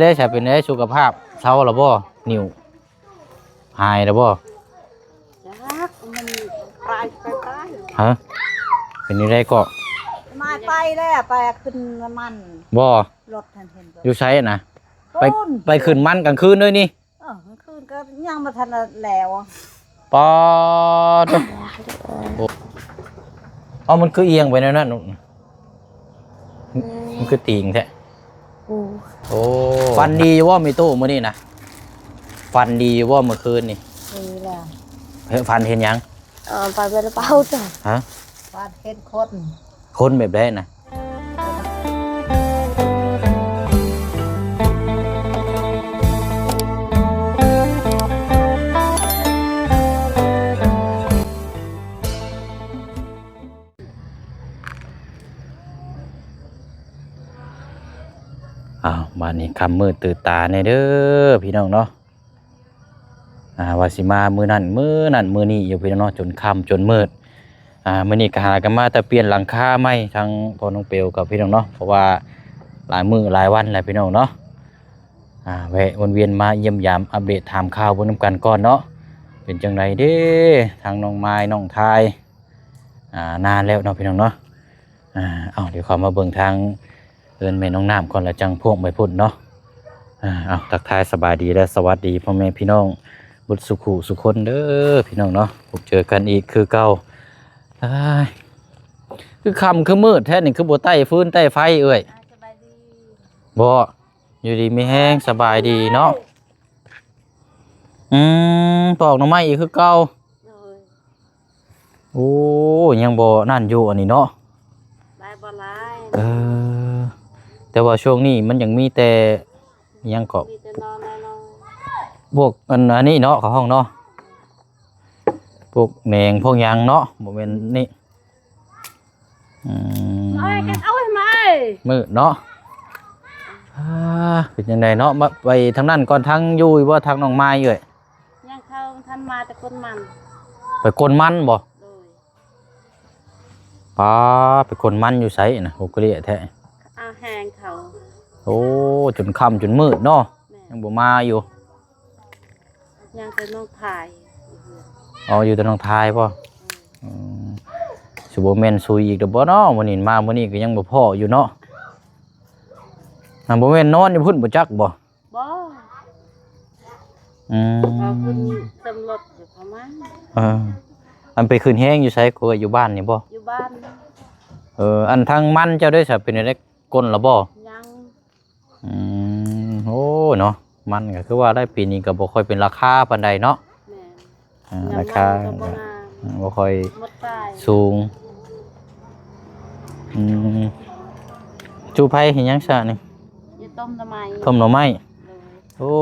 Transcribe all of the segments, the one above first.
ໄດ້ສະ ເປັນໄດ້ສຸຂະພາບ ເຊົາແລ້ວບໍ່? ນິ້ວຫາຍແລ້ວບໍ່? ຈັກ ມັນປາຍໄປປາຍ ຮະ? ເປັນຈັ່ງໃດເກາະ? ມາໄປແລ້ວ ໄປຂຶ້ນມັນ ບໍ່? ລົດຫັ້ນເຫັນບໍ່? ຢູ່ໃສນະ? ໄປ ພຸ້ນ ໄປຂຶ້ນມັນກາງຄືນເລີຍນີ້? ເອີ ກາງຄືນກໍຍັງບໍ່ທັນແລ້ວ. ປາດໂທ້ ໂອ້ ເອົາ ມັນຄືອຽງໄປແນວນັ້ນ ອືມ ມັນຄືຕີງແທ້. ໂອ້ ໂອ້ ຝັນດີຢູ່ບໍ່ແມ່ຕູ້ມື້ນີ້ນະ? ຝັນດີຢູ່ບໍ່ມື້ຄືນນີ້? ດີແລ້ວ. ເອີ ຝັນເຫັນຫຍັງ? ເອີ ຝັນເປັນເປົາ ຮະ? ຝັນເຫັນຄົນ. ຄົນແບບໃດນະ? ອ້າວ ບາດນີ້ຄ່ຳມືດຕື່ນຕາແດ່ເດີພີ່ນ້ອງເນາະ. ອ່າ ວ່າຊິມາມື້ນັ້ນມື້ນັ້ນມື້ນີ້ຢູ່ພີ່ນ້ອງເນາະ ຈົນຄ່ຳຈົນມືດ. ອ່າ ມື້ນີ້ກໍຫາກັນມາແຕ່ປ່ຽນຫຼັງຄາໃໝ່ ທັງພໍ່ນ້ອງເປວກັບພີ່ນ້ອງເນາະ ເພາະວ່າຫຼາຍມື້ຫຼາຍວັນແລ້ວພີ່ນ້ອງເນາະ. ອ່າ ແວະວຽນມາຢ້ຽມຢາມອັບເດດຖາມຂ່າວເບິ່ງນຳກັນກ່ອນເນາະ ເປັນຈັ່ງໃດເດ້ ທາງນ້ອງມາຍນ້ອງທາຍ. ອ່າ ນານແລ້ວເນາະພີ່ນ້ອງເນາະ. ອ່າ ເອົາ ດຽວເຂົ້າມາເບິ່ງທາງເຮືອນແມ່ນ້ອງນ້ຳກ່ອນ ແລ້ວຈັ່ງພວກໄປພຸ້ນເນາະ. ອ່າ ເອົາ ທັກທາຍສະບາຍດີ ແລະ ສະຫວັດດີພໍ່ແມ່ພີ່ນ້ອງເບິດສູ່ຜູ້ສູ່ຄົນເດີພີ່ນ້ອງເນາະ. ພົບເຈີກັນອີກຄືເກົ່າ. ອ້າຍ ຄືຄ່ຳຄືມືດແທ້ນີ້ ຄືບໍ່ໄຕ້ຟືນໄຕ້ໄຟເອື້ອຍ? ສະບາຍດີ. ບໍ່ ຢູ່ດີມີແຮງ ສະບາຍດີເນາະ. ອືມ ປອກໜໍ່ໄມ້ອີກຄືເກົ່າ. ໂດຍ. ໂອ້ ຍັງບໍ່ນັ້ນຢູ່ອັນນີ້ເນາະ ຫຼາຍບໍ່ຫຼາຍ. ເອີ ແຕ່ວ່າຊ່ວງນີ້ມັນຍັງມີແຕ່ຫຍັງເກາະ ມີແຕ່ໜໍ່ໄມ້ນ້ອຍ ພວກອັນ ອັນນີ້ເນາະ ເຂົາຮ້ອງເນາະ ພວກແໜງພວກຫຍັງເນາະ ບໍ່ແມ່ນນີ້. ອືມ ເອົາໃຫ້ ເອົາໃຫ້ມາ ມື້ເນາະ. ອ່າ ເປັນຈັ່ງໃດເນາະ ມາໄປທາງນັ້ນກ່ອນ ທາງຢູ່ບໍ່ ທາງນ້ອງມາຍເອີຍ? ຍັງ ເຂົາທັນມາແຕ່ກົນມັນ. ໄປກົນມັນບໍ່? ໂດຍ. ປ້າ ໄປກົນມັນຢູ່ໃສນະ? ໂອກະເລຍແທ້ ອາແຮງເຂົາ. ໂອ້ ຈົນຄ່ຳຈົນມືດເນາະ. ແມ່ນ. ຍັງບໍ່ມາຢູ່. ຍັງແຕ່ນ້ອງທາຍ. ອໍ ຢູ່ແຕ່ນ້ອງທາຍບໍ່? ອືມ ອືມ ຊິບໍ່ແມ່ນຊຸຍອີກແລ້ວບໍ່ເນາະ? ມື້ນີ້ມາມື້ນີ້ກໍຍັງບໍ່ພໍ້ຢູ່ເນາະ. ອ່າ ບໍ່ແມ່ນນອນຢູ່ພຸ້ນບໍ່ຈັກບໍ່? ບໍ່. ອືມ ເຂົາຂຶ້ນເຕີມລົດຢູ່ປະມານ. ເອີ ອັນໄປຂຶ້ນແຮງຢູ່ໃສ? ກໍຢູ່ບ້ານນີ້ບໍ່? ຢູ່ບ້ານ. ເອີ ອັນທາງມັນເຈົ້າເດ້ສະ ເປັນແນວໃດ ກົນແລ້ວບໍ່? ຍັງ. ອືມ ໂອ້ ເນາະ ມັນກໍຄືວ່າໄດ້ ປີນີ້ກໍບໍ່ຄ່ອຍເປັນລາຄາປານໃດເນາະ. ແມ່ນ. ອ່າ ລາຄາ ມັນກໍບໍ່ງາມ ບໍ່ຄ່ອຍ ໝົດຕາຍ ສູງ. ອືມ ຈູ່ໄຟເຮັດຫຍັງຊະນີ້? ຈະຕົ້ມໜໍ່ໄມ້. ຕົ້ມໜໍ່ໄມ້. ໂດຍ. ໂອ້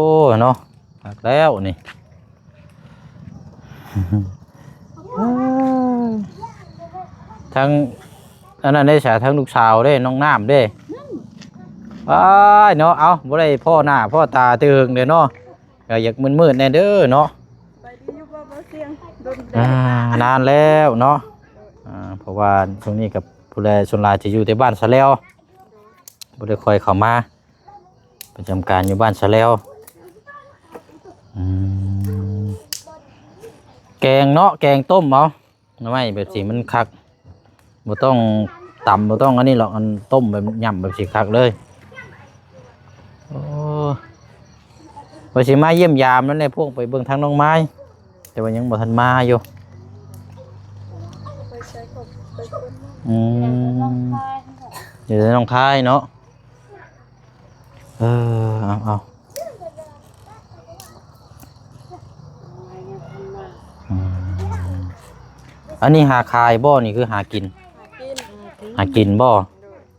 ເນາະ ຄັກແລ້ວນີ້. ທັງອັນນັ້ນເດ້ສະ ທັງລູກສາວເດ້ ນ້ອງນ້ຳເດ້. ອືມ ອ້າຍເນາະ ເອົ້າ ບໍ່ໄດ້ພໍ້ໜ້າພໍ້ຕາແຕ່ເຫິງເດ້ເນາະ ກໍຢາກມືດໆແດ່ເດີເນາະ. ສະບາຍດີຢູ່ບໍ່ ບໍ່ສຽງ? ດົນແດ່ ອ່າ ນານແລ້ວເນາະ. ອ່າ ເພາະວ່າຊ່ວງນີ້ກັບຜູ້ແລ ສ່ວນຫຼາຍຈະຢູ່ແຕ່ບ້ານສະແລວ ບໍ່ໄດ້ຄ່ອຍເຂົ້າມາ ປະຈຳການຢູ່ບ້ານສະແລວ. ອືມ ແກງເນາະ ແກງຕົ້ມເອົາ ໜໍ່ໄມ້ແບບຊີ້ມັນຄັກ ບໍ່ຕ້ອງຕຳ ບໍ່ຕ້ອງອັນນີ້ຫຼອກ ອັນຕົ້ມແບບຫຍ້ຳແບບຊີ້ຄັກເລີຍ. ໂອ້ ວ່າຊິມາຢ້ຽມຢາມນັ້ນແຫຼະ ພວກໄປເບິ່ງທາງນ້ອງມາຍ ແຕ່ວ່າຍັງບໍ່ທັນມາຢູ່. ອືມ ຢູ່ແຕ່ໜອງຄາຍເນາະ. ເອີ ເອົາ ເອົາ ອືມ ອັນນີ້ຫາຂາຍບໍ່? ນີ້ຄືຫາກິນ? ຫາກິນ ຫາກິນບໍ່? ໂດຍ.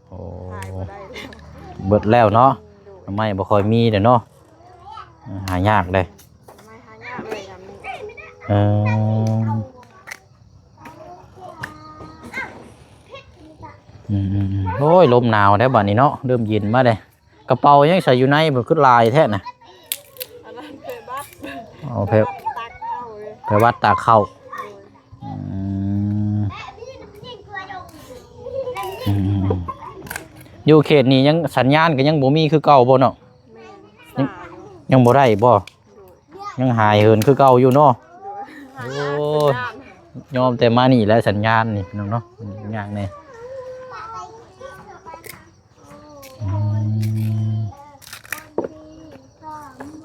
ໂອ້ ຂາຍບໍ່ໄດ້ ເບິດແລ້ວເນາະ. ໂດຍ. ໜໍ່ໄມ້ບໍ່ຄ່ອຍມີເດ້ເນາະ ຫາຍາກເດ້. ໜໍ່ໄມ້ຫາຍາກເລີຍຍາມນີ້. ເອີ ອືມໆໆ ໂອ້ຍ ລົມໜາວແທ້ບາດນີ້ເນາະ ເລີ່ມເຢັນມາເດ້. ກະເປົາຍັງໃສ່ຢູ່ໃນພຸ້ນ ຄືຫຼາຍແທ້ນະ? ອັນນັ້ນແພບັດ. ອໍ ແພ ແພບັດຕາກເຂົ້າເດ້ ແພບັດຕາກເຂົ້າ. ໂດຍ. ອືມ ອືມໆໆ ຢູ່ເຂດນີ້ຍັງ ສັນຍານກໍຍັງບໍ່ມີຄືເກົ່າບໍ່ເນາະ? ແມ່ນ. ຍັງບໍ່ໄດ້ບໍ່? ໂດຍ ຍັງຫາຍເຫີນຄືເກົ່າຢູ່ເນາະ? ໂດຍ ໂອ້ຍ ຍອມແຕ່ມານີ້ແຫຼະສັນຍານນີ້ພີ່ນ້ອງເນາະ ຍາກແດ່. ອືມ ອືມ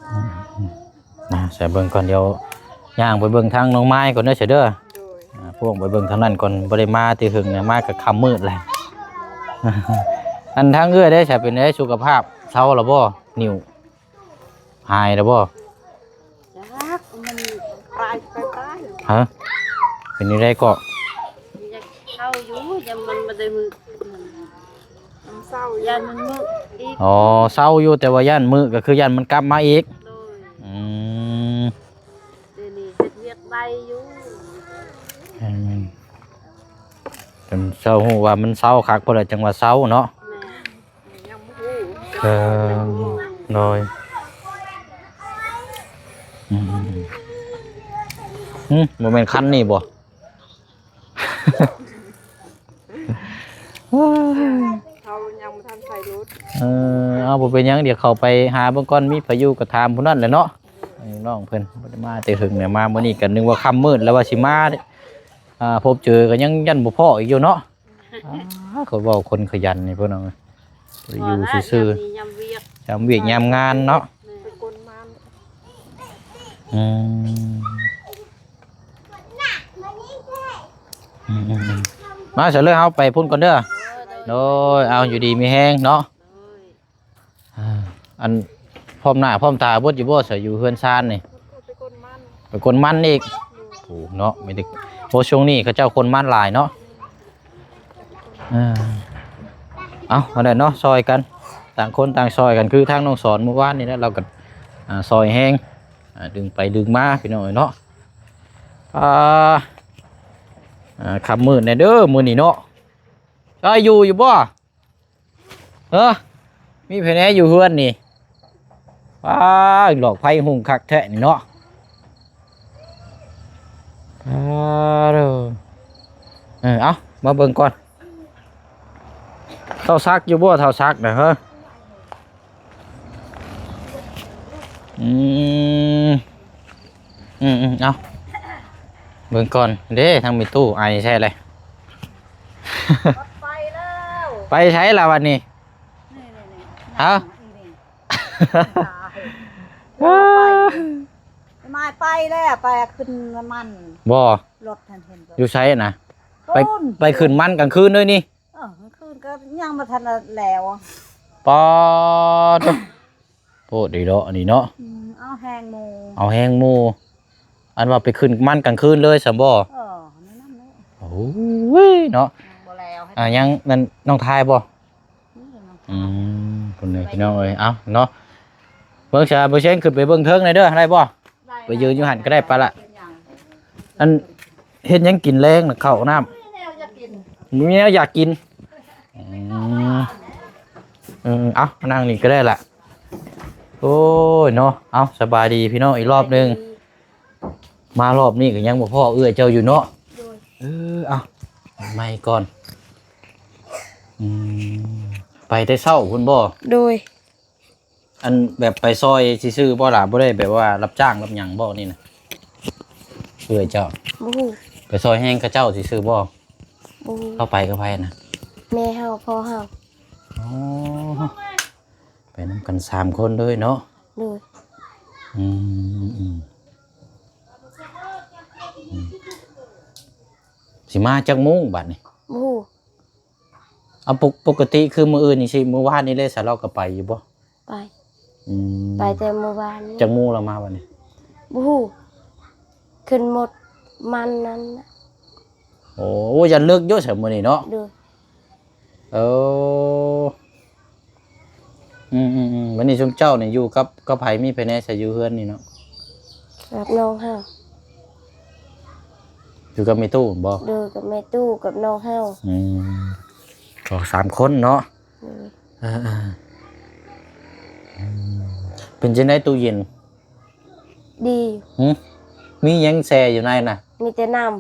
ອືມ ນະ ໃສ່ເບິ່ງກ່ອນ ດຽວຍ່າງໄປເບິ່ງທາງນ້ອງໄມ້ກ່ອນເດີ ເຊີເດີ. ໂດຍ ອ່າ ພວກໄປເບິ່ງທາງນັ້ນກ່ອນ ບໍ່ໄດ້ມາແຕ່ເຫິງນະ ມາກໍຄ່ຳມືດແລ້ວ. ອັນທາງເອື້ອຍໄດ້ສະ ເປັນໃດ ສຸຂະພາບເຊົາແລ້ວບໍ່? ນິ້ວຫາຍແລ້ວບໍ່? ຈັກ ມັນປາຍໄປປາຍ. ຮະ? ເປັນຈັ່ງໃດເກາະ? ຢາກເຊົາຢູ່ ຢ້ານມັນບໍ່ໄດ້ມື້ ມັນເຊົາຢູ່ ຢ້ານມັນມື້ອີກ. ອໍ ເຊົາຢູ່ ແຕ່ວ່າຢ້ານມື້ ກໍຄືຢ້ານມັນກັບມາອີກ. ໂດຍ ອືມ ດຽວນີ້ເຮັດວຽກໄດ້ຢູ່. ແມ່ນໆ ຈົນເຊົາ ຮູ້ວ່າມັນເຊົາຄັກພຸ້ນແຫຼະ ຈັ່ງວ່າເຊົາເນາະ. ແມ່ນ ຍັງບໍ່ຮູ້ ເອີ ຍັງບໍ່ຮູ້ ໂດຍ ອືມ ອືມ ບໍ່ແມ່ນຄັນນີ້ບໍ່? ເຮົາຍັງບໍ່ທັນໃສ່ລົດ. ເອີ ເອົາ ບໍ່ເປັນຫຍັງ ດຽວເຂົ້າໄປຫາເບິ່ງກ່ອນ ມີໃຜຢູ່ກໍຖາມຜູ້ນັ້ນແຫຼະເນາະ. ນ້ອງເພິ່ນບໍ່ໄດ້ມາແຕ່ເຫິງແຫຼະ ມາມື້ນີ້ກໍນຶກວ່າຄ່ຳມືດແລ້ວວ່າຊິມາ ອ່າ ພົບເຈີກໍຍັງຢ້ານບໍ່ພໍ້ອີກຢູ່ເນາະ. ອ້າ ຂ້ອຍເວົ້າຄົນຂະຫຍັນນີ້ພີ່ນ້ອງເອີຍ ບໍ່ໄດ້ຢູ່ຊື່ໆ ຍາມວຽກ ຍາມວຽກຍາມງານເນາະ. ແມ່ນ ໄປກົນມັນ ອືມ ອືມໆໆ ມາຊະເລີຍ ເຮົາໄປພຸ້ນກ່ອນເດີ. ໂດຍ ໂດຍ ເອົາ ຢູ່ດີມີແຮງເນາະ. ໂດຍ ອ່າ ອັນ ພ້ອມໜ້າພ້ອມຕາເບິດຢູ່ບໍ່ ສະ ຢູ່ເຮືອນຊານນີ້? ໄປກົນມັນ ໄປກົນມັນອີກ. ໂອ້ ເນາະ ມີແຕ່ ໂອ້ ຊ່ວງນີ້ເຂົາເຈົ້າກົນມັນຫຼາຍເນາະ. ເອີ ເອົາ ອັນນັ້ນເນາະ ຊ່ອຍກັນ ຕ່າງຄົນຕ່າງຊ່ອຍກັນ ຄືທາງນ້ອງສອນມື້ວານນີ້ແຫຼະ ລາວກໍ ອ່າ ຊ່ອຍແຮງ ອ່າ ດຶງໄປດຶງມາ ພີ່ນ້ອງເອີຍເນາະ. ອ່າ ອ່າ ຄ່ຳມືດແດ່ເດີມື້ນີ້ເນາະ. ຊ່ອຍຢູ່ ຢູ່ບໍ່? ເອີ ມີໃຜແດ່ຢູ່ເຮືອນນີ້? ວ້າ ຫຼອກໄຟຮຸ່ງຄັກແທ້ນີ້ເນາະ. ອ້າ ເອີ ເອົາ ມາເບິ່ງກ່ອນ ເຖົ້າສັກຢູ່ບໍ່ ເຖົ້າສັກນະ ເຮີ? ອືມ ອືມໆ ເອົາ ເບິ່ງກ່ອນເດ້ ທາງແມ່ຕູ້ໄອໃສ່ເລີຍ. ໄປແລ້ວ ໄປໃສລະບັດນີ້? ນີ້ໆໆ ຮະ? ນີ້ ນີ້ ມາໄປແລ້ວ ໄປຂຶ້ນນ້ຳມັນ ບໍ່? ລົດຫັ້ນເຫັນບໍ່? ຢູ່ໃສນະ? ໄປ ພຸ້ນ ໄປຂຶ້ນມັນກາງຄືນເລີຍນີ້? ເອີ ກາງຄືນກໍຍັງບໍ່ທັນແລ້ວ. ປາດໂທ້ ໂພດດີເນາະ ອັນນີ້ເນາະ. ອືມ ເອົາແຮງໝູ່ ເອົາແຮງໝູ່. ອັນວ່າໄປຂຶ້ນມັນກາງຄືນເລີຍຊັ້ນບໍ່? ເອີ ແນວນັ້ນແຫຼະ. ໂອ້ຍ ເນາະ ຍັງບໍ່ແລ້ວ. ອ່າ ຍັງນັ້ນ ນ້ອງທາຍບໍ່? ນີ້ນ້ອງທາຍ. ອືມ ພຸ້ນເດີພີ່ນ້ອງເອີຍ. ເອົາເນາະ ເບິ່ງຊະ ບໍ່ເຊັງຂຶ້ນໄປເບິ່ງເທິງແດ່ເດີ ໄດ້ບໍ່? ໄດ້ ໄປຢືນຢູ່ຫັ້ນກໍໄດ້ ໄປລະ. ເປັນຫຍັງ? ອັນ ເຮັດຫຍັງກິນແລງນະ ເຂົ້ານ້ຳ? ມີແນວຢາກກິນ ມີແນວຢາກກິນ. ອືມ ເອີ ເອົາ ນັ່ງນີ້ກໍໄດ້ລະ. ໂອ້ຍ ເນາະ ເອົາ ສະບາຍດີພີ່ນ້ອງອີກຮອບໜຶ່ງ. ມາຮອບນີ້ກໍຍັງບໍ່ພໍ້ເອື້ອຍເຈົ້າຢູ່ເນາະ. ໂດຍ ເອີ ເອົາ ໃໝ່ກ່ອນ. ອືມ ໄປແຕ່ເຊົ້າພຸ້ນບໍ່? ໂດຍ ອັນແບບໄປຊ່ອຍຊື່ໆບໍ່ລະ? ບໍ່ໄດ້ແບບວ່າຮັບຈ້າງຮັບຫຍັງບໍ່ນີ້ນະ ເອື້ອຍເຈົ້າ? ບໍ່ຮູ້. ໄປຊ່ອຍແຮງເຂົາເຈົ້າຊື່ໆບໍ່? ບໍ່ຮູ້. ເຂົ້າໄປກັບໃຜນະ? ແມ່ເຮົາ ພໍ່ເຮົາ. ອໍ ໄປນຳກັນສາມຄົນເລີຍເນາະ? ໂດຍ. ອືມ ອືມ ອືມ ຊິມາຈັກໂມງບັດນີ້? ບໍ່ຮູ້. ເອົາ ປົກ ປົກກະຕິຄືມື້ອື່ນນີ້ຊິ ມື້ວານນີ້ເລີຍ ສາລາວກໍໄປຢູ່ບໍ່? ໄປ. ອືມ ໄປແຕ່ມື້ວານນີ້. ຈັກໂມງລາວມາບັດນີ້? ບໍ່ຮູ້. ຂຶ້ນລົດມັນນັ້ນນະ. ໂອ້ ຢ້ານເລິກຢູ່ຊະມື້ນີ້ເນາະ? ໂດຍ. ເອີ ອືມໆໆ ບັດນີ້ຊຸມເຈົ້ານີ້ຢູ່ກັບ ກັບໃຜ? ມີໃຜແດ່ຊະຢູ່ເຮືອນນີ້ເນາະ? ກັບນ້ອງເຮົາ. ຢູ່ກັບແມ່ຕູ້ບໍ? ໂດຍ ກັບແມ່ຕູ້ ກັບນ້ອງເຮົາ. ອືມ ກໍສາມຄົນເນາະ? ໂດຍ. ເອີໆ ອືມ ເປັນຈັ່ງໃດຕູ້ເຢັນ? ດີ. ຫຶ? ມີຫຍັງແຊ່ຢູ່ໃນນະ? ມີແຕ່ນ້ຳ.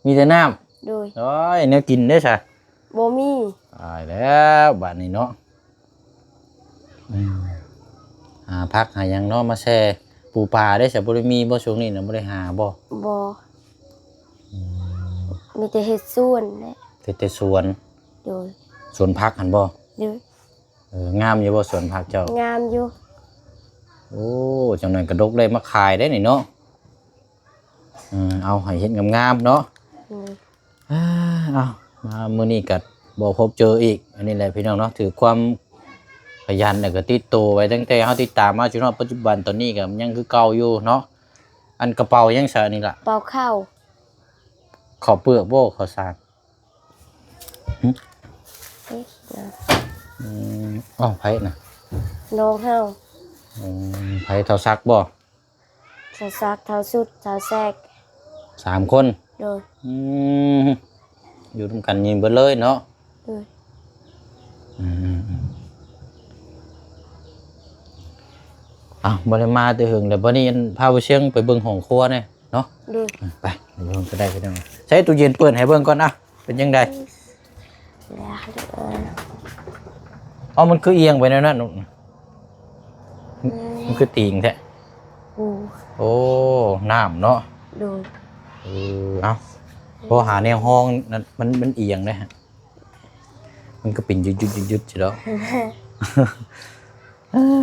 ມີແຕ່ນ້ຳ? ໂດຍ. ໂອ້ຍ ແນວກິນເດ້ຊະ? ບໍ່ມີ. ຕາຍແລ້ວບາດນີ້ເນາະ. ອືມ ຫາຜັກຫາຫຍັງເນາະມາແຊ່. ປູປາເດ້ ສະ ບໍ່ໄດ້ມີບໍ່? ຊ່ວງນີ້ນະ ບໍ່ໄດ້ຫາບໍ່? ບໍ່. ອືມ ມີແຕ່ເຮັດສວນແຫຼະ. ເຮັດແຕ່ສວນ? ໂດຍ. ສວນຜັກຫັ້ນບໍ່? ໂດຍ. ເອີ ງາມຢູ່ບໍ່ສວນຜັກເຈົ້າ? ງາມຢູ່. ໂອ້ ຈັ່ງນັ້ນກະດົກໄດ້ມາຂາຍໄດ໋ນີ້ເນາະ. ເອີ ເອົາໃຫ້ເຮັດງາມໆເນາະ. ໂດຍ. ອາ ເອົາ ມາມື້ນີ້ກະບໍ່ພົບເຈີອີກ. ອັນນີ້ແຫຼະພີ່ນ້ອງເນາະ ຖືຄວາມຂະຫຍັນ ແລ້ວກະຕິດໂຕໄວ້ ຕັ້ງແຕ່ເຮົາຕິດຕາມມາຈົນຮອດປັດຈຸບັນ. ຕອນນີ້ກະຍັງຄືເກົ່າຢູ່ເນາະ. ອັນກະເປົາຫຍັງຊະນີ້ລະ? ເປົາເຂົ້າ. ເຂົ້າເປືອກບໍ່? ເຂົ້າສານ? ຫຶ? ເອີ ອືມ ອ້າວ ໃຜນະ? ນ້ອງເຮົາ. ອືມ ໃຜ ທ້າວສັກບໍ່? ທ້າວສັກ ທ້າວສຸດ ທ້າວແຊກ. ສາມຄົນ? ໂດຍ. ອືມ ຢູ່ນຳກັນນີ້ເບິດເລີຍເນາະ? ໂດຍ. ອືມ ເອົ້າ ບໍ່ໄດ້ມາແຕ່ເຫິງແລ້ວ. ບັດນີ້ພາບໍ່ຊຽງໄປເບິ່ງຫ້ອງຄົວແດ່ເນາະ? ໂດຍ. ໄປ ໄປເບິ່ງກະໄດ້ພີ່ນ້ອງ. ໃຊ້ຕູ້ເຢັນເປີດໃຫ້ເບິ່ງກ່ອນ ອະ ເປັນຈັ່ງໃດ? ເອົາ ມັນຄືອຽງໄປແນວນັ້ນ? ອືມ ມັນຄືຕີງແທ້. ໂອ້ ໂອ້ ນ້ຳເນາະ? ໂດຍ. ເອີ ເອົ້າ ພໍຫາແນວຮອງນັ້ນ ມັນ ມັນອຽງເດ້. ມັນກະເປັນຢຸດໆໆໆຊິດອກ.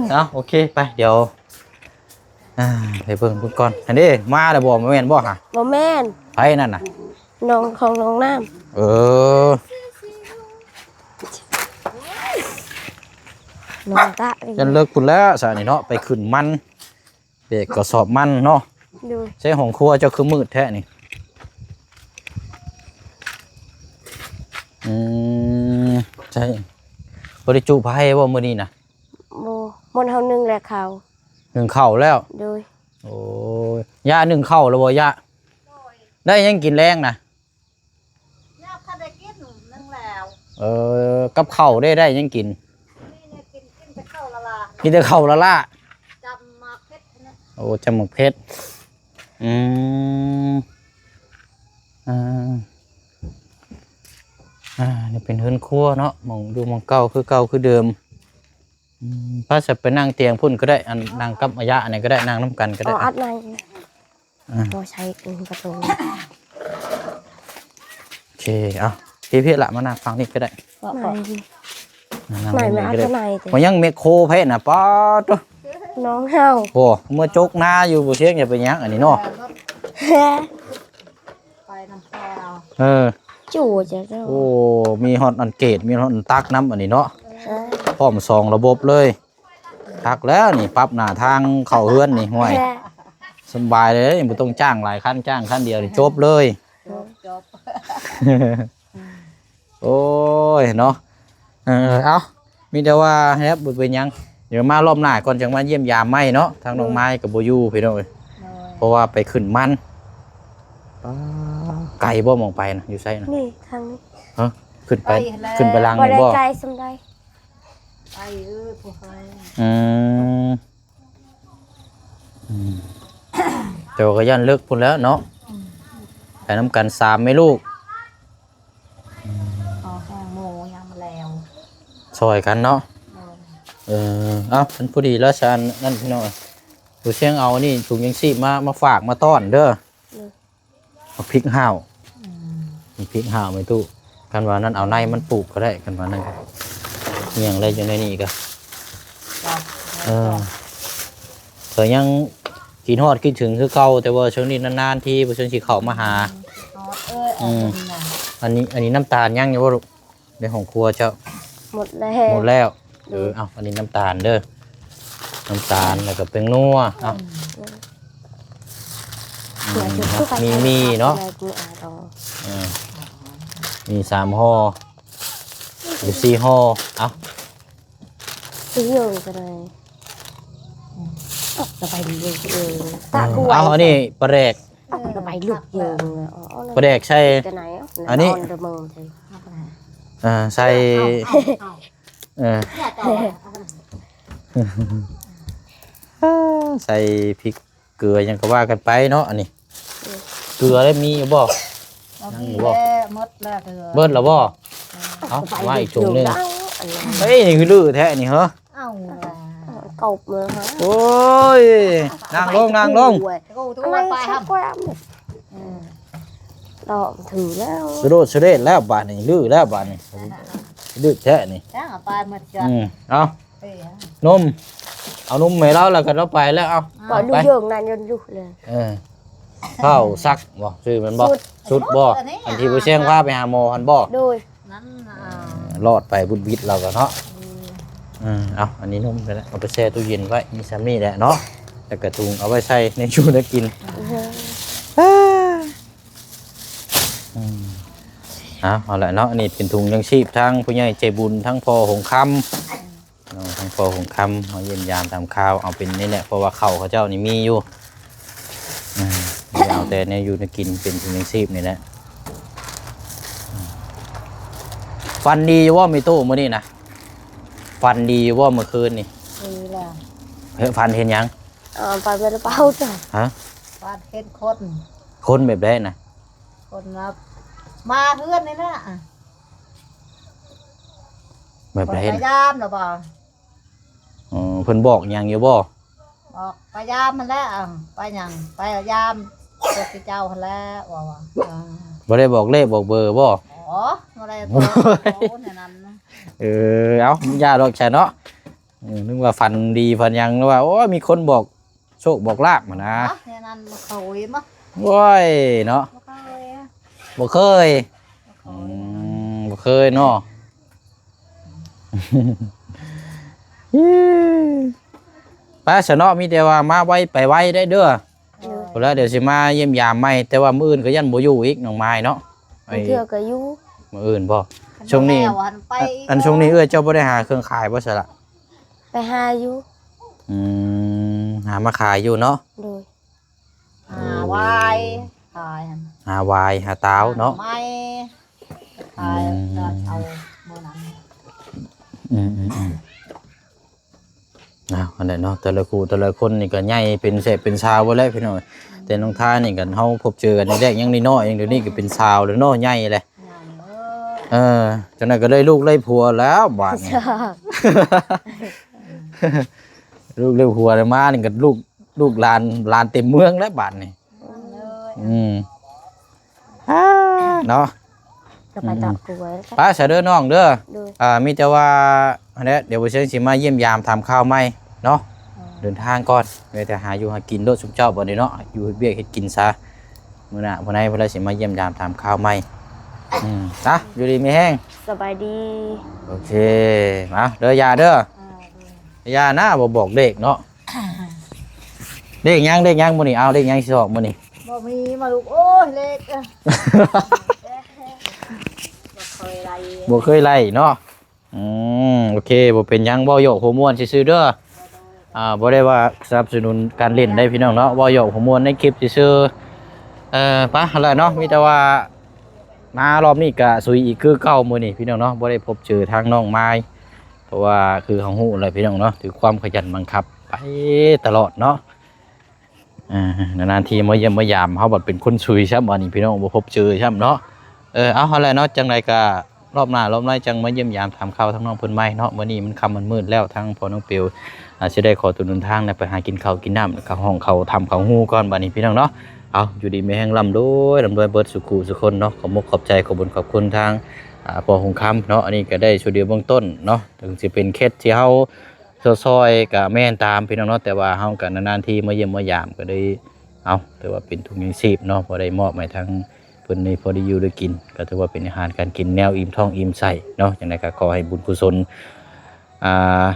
ເອົ້າ ໂອເຄ ໄປ ດຽວ ອ່າ ໄປເບິ່ງເພິ່ນກ່ອນ. ຫັ້ນເດ້ ມາແລ້ວບໍ່? ບໍ່ແມ່ນບໍ່ຫະ? ບໍ່ແມ່ນ. ໃຜນັ້ນນະ? ນ້ອງຂອງນ້ອງນ້ຳ. ເອີ ນ້ອງຕະ ຈັ່ງເລິກພຸ້ນແຫຼະຊະນີ້ເນາະ ໄປຂຶ້ນມັນ ແບກກະສອບມັນເນາະ. ໂດຍ. ໃສ່ຫ້ອງຄົວເຈົ້າຄືມືດແທ້ນີ້? ອືມ ໃຊ່ ບໍ່ໄດ້ຈຸໄຟບໍ່ມື້ນີ້ນະ? ບໍ່ ໝົດເຮົາໜຶ້ງແລ້ວເຂົ້າ. ໜຶ້ງເຂົ້າແລ້ວ? ໂດຍ. ໂອ້ຍ ຍ່າໜຶ້ງເຂົ້າແລ້ວບໍ່ ຍ່າ? ໂດຍ. ໄດ້ຫຍັງກິນແລງນະ? ຍາກ ຄັນໄດ້ກິນໜຶ້ງແລ້ວ. ເອີ ກັບເຂົ້າເດ້ ໄດ້ຫຍັງກິນ? ນີ້ແນວກິນ ກິນແຕ່ເຂົ້າລະລາ. ກິນແຕ່ເຂົ້າລະລາ. ຈຳໝາກເຜັດຫັ້ນນະ. ໂອ້ ຈຳໝາກເຜັດ. ອືມ ອ່າ ອ່າ ນີ້ເປັນເຮືອນຄົວເນາະ ໝ່ອງຢູ່ໝ່ອງເກົ່າ ຄືເກົ່າຄືເດີມ. ອືມ ພາສະໄປນັ່ງຕຽງພຸ້ນກະໄດ້ ອັນ ນັ່ງກັບອາຍະອັນນີ້ກະໄດ້ ນັ່ງນຳກັນກະໄດ້. ເອົາອັດໃໝ່. ອ່າ ບໍ່ໃຊ້ກະໂຕ. ໂອເຄ ເອົາ ພີ່ໆລະ ມານັ່ງຝັ່ງນີ້ກະໄດ້. ມາ ມາ ມາ ມາ ມາ ມາ ມາ ມາ ຍັງແມັກໂຄໃຜນະ? ປາດໂທ້ ນ້ອງເຮົາ. ໂອ້ ເມືອຈົກນາຢູ່ ບໍ່ຊຽງ ຢ່າໄປຫຍັງອັນນີ້ເນາະ. ໄປນຳພໍ່. ເອີ ໂອ້ ມີຮອດອັນເກດ ມີຮອດອັນຕັກນຳອັນນີ້ເນາະ. ເອີ ພ້ອມສອງລະບົບເລີຍ. ຄັກແລ້ວນີ້ ປັບໜ້າທາງເຂົ້າເຮືອນນີ້ ຫ້ວຍ ສະບາຍເລີຍ ບໍ່ຕ້ອງຈ້າງຫຼາຍຄັນ ຈ້າງຄັນດຽວນີ້ ຈົບເລີຍ. ຈົບ ຈົບ. ໂອ້ຍເນາະ ເອີ ເອົ້າ ມີແຕ່ວ່າແຮບ ບໍ່ເປັນຫຍັງ ດຽວມາລອບໜ້າກ່ອນ ຈັ່ງມາຢ້ຽມຢາມໃໝ່ເນາະ. ທາງນ້ອງມາຍກະບໍ່ຢູ່ພີ່ນ້ອງເອີຍ ເພາະວ່າໄປຂຶ້ນມັນ. ປາ ໄກບໍ່ ໝ່ອງໄປນະ ຢູ່ໃສນະ? ນີ້ ທາງນີ້. ຮະ ຂຶ້ນໄປ ຂຶ້ນໄປຫຼັງນີ້ບໍ່? ບໍ່ໄດ້ໄກສ່ຳໃດ. ໄປ ເອີ ຜູ້ໃຫ້. ອືມ ອືມ ແຕ່ວ່າກະຢ້ານເລິກພຸ້ນແຫຼະເນາະ. ອືມ ໄປນຳກັນສາມແມ່ລູກ. ອືມ ເອົາແຫ້ງໝູຍັງບໍ່ແລ້ວ ຊ່ອຍກັນເນາະ. ໂດຍ. ເອີ ເອົ້າ ມັນພໍດີແລ້ວຊະ ອັນນັ້ນພີ່ນ້ອງ ຜູ້ຊຽງເອົານີ້ ຖົງຍັງຊີບມາ ມາຝາກມາຕ້ອນເດີ. ໂດຍ. ໝາກພິກຫ້າວ. ອືມ ໝາກພິກຫ້າວແມ່ຕູ້ ຄັນວ່ານັ້ນເອົາໃນມັນປູກກະໄດ້ ຄັນວ່ານັ້ນກະ ອີ່ຫຍັງໄດ້ຢູ່ໃນນີ້ກະ. ເອີ ກະຍັງຄິດຮອດຄິດເຖິງຄືເກົ່າ ແຕ່ວ່າຊ່ວງນີ້ນານໆທີບໍ່ເຊີງຊິເຂົ້າມາຫາ. ອືມ ອັນນີ້ ອັນນີ້ນ້ຳຕານຍັງຢູ່ບໍ່ລູກ? ໃນຫ້ອງຄົວເຈົ້າ ໝົດແລ້ວ ໝົດແລ້ວ. ເອີ ເອົາ ອັນນີ້ນ້ຳຕານເດີ ນ້ຳຕານ ແລ້ວກະແປ້ງນົວ. ເອົາ ອືມ ມີໝີ່ເນາະ. ເອີ ມີສາມຫໍ່ ຫຼືສີ່ຫໍ່. ເອົາ ຊິຢູ່ກະໄດ້. ເອົາ ອັນນີ້ປາແດກ ປາແດກໃສ່ ອັນນີ້ ເອີ ໃສ່ພິກເກືອຫຍັງກະວ່າກັນໄປເນາະ. ອັນນີ້ເກືອໄດ້ມີຢູ່ບໍ່? ຍັງຢູ່ບໍ່? ໝົດແລ້ວເກືອ ເບິດແລ້ວບໍ່? ເອົາ ມາອີກຖົງໜຶ່ງ. ເອີ ເຮີ້ຍ ນີ້ຄືດື້ແທ້ນີ້ເຮີ້ຍ. ເອົາ ຕົບມາຫາ ໂອ້ຍ ນັ່ງລົງ ນັ່ງລົງ ໂອ້ຍ ໂອ້ ໂຕ ອັນນັ້ນ ໄປ ສະ ຫຳ ແກວ່ມ ເອີ ດອກຖືແລ້ວ ສະໂດດສະເດດແລ້ວບາດນີ້ ລືແລ້ວບາດນີ້ ດື້ແທ້ນີ້ ຈ້າງເອົາໄປໝົດຈ້ະ ອືມ ເອົາ ເອີ ນົມ ເອົານົມໃຫ້ລາວ ແລ້ວກໍລາວໄປແລ້ວ ເອົາ ອ່າ ໄປ ເອີ ພ້າວສັກບໍ ຊື່ມັນບໍ ສຸດ ສຸດບໍ ອັນທີ່ບໍ່ແຊງພາໄປຫາໝໍຫັ້ນບໍ ໂດຍ ນັ້ນ ອ່າ ເອີ ລອດໄປບຸດວິດລາວກໍເນາະ ອືມ ເອີ ເອົາ ອັນນີ້ນົມໄປແລ້ວ ເອົາໄປແຊ່ຕູ້ເຢັນໄວ້ ມີສ່ຳນີ້ແຫຼະເນາະ ແລ້ວກໍຖົງເອົາໄວ້ໃສ່ແນວຢູ່ແນວກິນ ອືມ ເອົາ ເອົາລະເນາະ ອັນນີ້ເປັນຖົງຍັງຊີບທາງຜູ້ໃຫຍ່ໃຈບຸນ ທາງພໍ່ຫົງຄຳ ເນາະ ທາງພໍ່ຫົງຄຳ ມາຢ້ຽມຢາມຖາມຂ່າວ ເອົາເປັນນີ້ແຫຼະ ເພາະວ່າເຂົ້າເຂົາເຈົ້ານີ້ມີຢູ່ ອືມ ເອົາແຕ່ແນວຢູ່ແນວກິນ ເປັນທຸງຍັງຊີບນີ້ແຫຼະ ອືມ ຝັນດີຢູ່ບໍ່ແມ່ຕູ້ມື້ນີ້ນະ ຝັນດີຢູ່ບໍ່ມື້ຄືນນີ້ ດີແລ້ວ ເອີ ຝັນເຫັນຫຍັງ ເອີ ຝັນເປັນເປົາຈ້ະ ຮະ ຝັນເຫັນຄົນ ຄົນແບບໃດນະ ຄົນມາ ມາເຮືອນນີ້ນະ ແບບໃດ ເພິ່ນໄປຢາມລະບໍ່ ອໍ ເພິ່ນບອກຫຍັງຢູ່ບໍ່ ບອກໄປຢາມຫັ້ນແຫຼະ ໄປຫຍັງ ໄປຢາມພວກເຈົ້າຫັ້ນແຫຼະ ວ່າ ວ່າ ເອີ ບໍ່ໄດ້ບອກເລກບອກເບີບໍ່ ອໍ ບໍ່ໄດ້ບອກ ໂອ້ຍ ແນວນັ້ນ ເອີ ເອົ້າ ຢ່າດອກຊະເນາະ ເອີ ນຶກວ່າຝັນດີຝັນຫຍັງ ຫຼືວ່າ ໂອ້ຍ ມີຄົນບອກ ໂຊກບອກລາບຫັ້ນນະ ອໍ ແນວນັ້ນບໍ່ເຄີຍມາ ໂອ້ຍເນາະ ບໍ່ເຄີຍ ບໍ່ເຄີຍ ບໍ່ເຄີຍ ອືມ ບໍ່ເຄີຍເນາະ ໄປຊະເນາະ ມີແຕ່ວ່າມາໄວໄປໄວໄດ້ເດີ ເອີ ພຸ້ນລະ ດຽວຊິມາຢ້ຽມຢາມໃໝ່ ແຕ່ວ່າມື້ອື່ນກໍຢ້ານບໍ່ຢູ່ອີກ ນ້ອງມາຍເນາະ ບາງເທື່ອກໍຢູ່ ມື້ອື່ນບໍ່ ຊ່ວງນີ້ ອັນ ຊ່ວງນີ້ເອື້ອຍເຈົ້າບໍ່ໄດ້ຫາເຄື່ອງຂາຍບໍ່ຊະລະ ໄປຫາຢູ່ ອືມ ຫາມາຂາຍຢູ່ເນາະ ໂດຍ ຫາວາຍ ຂາຍ ຫາວາຍ ຫາຕາວເນາະ ຫາໄມ້ ຂາຍ ອືມ ເອົາມື້ນັ້ນ ອືມໆໆ ເອົາ ອັນນັ້ນເນາະ ແຕ່ລະຄູ່ແຕ່ລະຄົນນີ້ກໍໃຫຍ່ເປັນແສບເປັນສາວເບິດແລ້ວພີ່ນ້ອງ ແຕ່ນ້ອງທານີ້ກໍເຮົາພົບເຈີກັນແລກໆ ຍັງນ້ອຍໆ ດຽວນີ້ກໍເປັນສາວແລ້ວເນາະ ໃຫຍ່ແລ້ວ ເອີ ຈັ່ງໃດກໍໄດ້ລູກໄດ້ຜົວແລ້ວບາດນີ້ ລູກໄດ້ຜົວແລ້ວ ມານີ້ກໍລູກ ລູກຫຼານ ຫຼານເຕັມເມືອງແລ້ວບາດນີ້ ອືມ ອືມ ອາ ເນາະ ກໍໄປຕາມ ອືມ ກົວ ໄປຊະເດີນ້ອງເດີ ໂດຍ ອ່າ ມີແຕ່ວ່າຫັ້ນແຫຼະ ດຽວບໍ່ເຊີງຊິມາຢ້ຽມຢາມຖາມຂ່າວໃໝ່ເນາະ ເອີ ເດີນທາງກ່ອນ ໄປແຕ່ຫາຢູ່ຫາກິນໂລດຊຸມເຈົ້າບັດນີ້ເນາະ ຢູ່ເຮັດວຽກເຮັດກິນຊະ ມື້ໜ້າຜູ້ໃດຜູ້ໃດຊິມາຢ້ຽມຢາມຖາມຂ່າວໃໝ່ ອືມ ອາ ຢູ່ດີມີແຮງ ສະບາຍດີ ໂອເຄ ມາເດີ ຢ່າເດີ ອ່າ ໂດຍ ຢ່ານະ ບໍ່ບອກເລກເນາະ ເລກຫຍັງ ເລກຫຍັງມື້ນີ້ ເອົາ ເລກຫຍັງຊິອອກມື້ນີ້ ບໍ່ມີມາລູກ ໂອ້ຍ ເລກ ບໍ່ເຄີຍໄລ່ ບໍ່ເຄີຍໄລ່ເນາະ ອືມ ໂອເຄ ບໍ່ເປັນຫຍັງ ເວົ້າຢອກຫົວມ່ວນຊື່ໆເດີ ອ່າ ບໍ່ໄດ້ວ່າສະໜັບສະໜູນການຫຼິ້ນໄດ໋ພີ່ນ້ອງເນາະ ເວົ້າຢອກຫົວມ່ວນໃນຄລິບຊື່ໆ ເອີ ໄປຫັ້ນແຫຼະເນາະ ມີແຕ່ວ່າມາລອບນີ້ກະສຸຍອີກຄືເກົ່າມື້ນີ້ພີ່ນ້ອງເນາະ ບໍ່ໄດ້ພົບເຈີທາງນ້ອງມາຍ ເພາະວ່າຄືເຮົາຮູ້ແຫຼະພີ່ນ້ອງເນາະ ຖືກຄວາມຂະຫຍັນບັງຄັບໄປຕະຫຼອດເນາະ ອ່າ ນານໆທີມາຢ້ຽມມາຢາມ ເຮົາບັດເປັນຄົນສຸຍຊ້ຳ ອັນນີ້ພີ່ນ້ອງບໍ່ພົບເຈີຊ້ຳເນາະ ເອີ ເອົາ ຫັ້ນແຫຼະເນາະ ຈັ່ງໃດກະລອບໜ້າລອບໃນຈັ່ງມາຢ້ຽມຢາມຖາມຂ່າວທາງນ້ອງເພິ່ນໃໝ່ເນາະ ມື້ນີ້ມັນຄ່ຳມັນມືດແລ້ວ ທາງພໍ່ນ້ອງເປວ ອ່າ ຊິໄດ້ຂໍໂຕເດີນທາງໄດ້ໄປຫາກິນເຂົ້າກິນນ້ຳ ແລ້ວກໍຫ້ອງເຂົ້າຖ້ຳເຂົ້າຮູກ່ອນ ບັດນີ້ພີ່ນ້ອງເນາະ ເອົາ ຢູ່ດີມີແຮງ ລ່ຳລວຍ ລ່ຳລວຍເບິດສູ່ຄູ່ສູ່ຄົນເນາະ ຂອບມຸກຂອບໃຈ ຂອບບຸນຂອບຄຸນທາງ ອ່າ ພໍ່ຫົງຄຳເນາະ ອັນນີ້ກໍໄດ້ຊ່ວຍເຫຼືອເບື້ອງຕົ້ນເນາະ ເຖິງຊິເປັນເຂດທີ່ເຮົາ ຊ່ອຍໆ ກະແມ່ນຕາມພີ່ນ້ອງເນາະ ແຕ່ວ່າເຮົາກະນານໆທີມາຢ້ຽມມາຢາມ ກະໄດ້ ເອົາ ຖືວ່າເປັນທຸງຍັງຊີບເນາະ ພໍໄດ້ມອບໃຫ້ທາງເພິ່ນນີ້ ພໍໄດ້ຢູ່ໄດ້ກິນ ກະຖືວ່າເປັນອາຫານການກິນແນວອີ່ມທ້ອງອີ່ມໃສ່ເນາະ ຈັ່ງໃດກະຂໍໃຫ້ບຸນກຸສົນ ອ່າ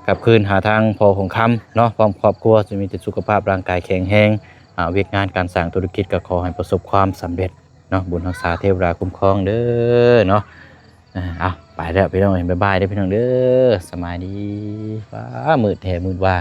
ກັບຄືນຫາທາງພໍ່ຫົງຄຳເນາະ ພ້ອມຄອບຄົວ ຈົ່ງມີແຕ່ສຸຂະພາບຮ່າງກາຍແຂງແຮງ ອ່າ ວຽກງານການສ້າງທຸລະກິດ ກະຂໍໃຫ້ປະສົບຄວາມສຳເລັດເນາະ ບຸນຮັກສາເທວະດາຄຸ້ມຄອງເດີເນາະ. ອ່າ ເອົາ ໄປແລ້ວພີ່ນ້ອງເອີຍ ບາຍບາຍເດີພີ່ນ້ອງເດີ ສະບາຍດີ. ຟ້າມືດແທ້ມືດວ່າ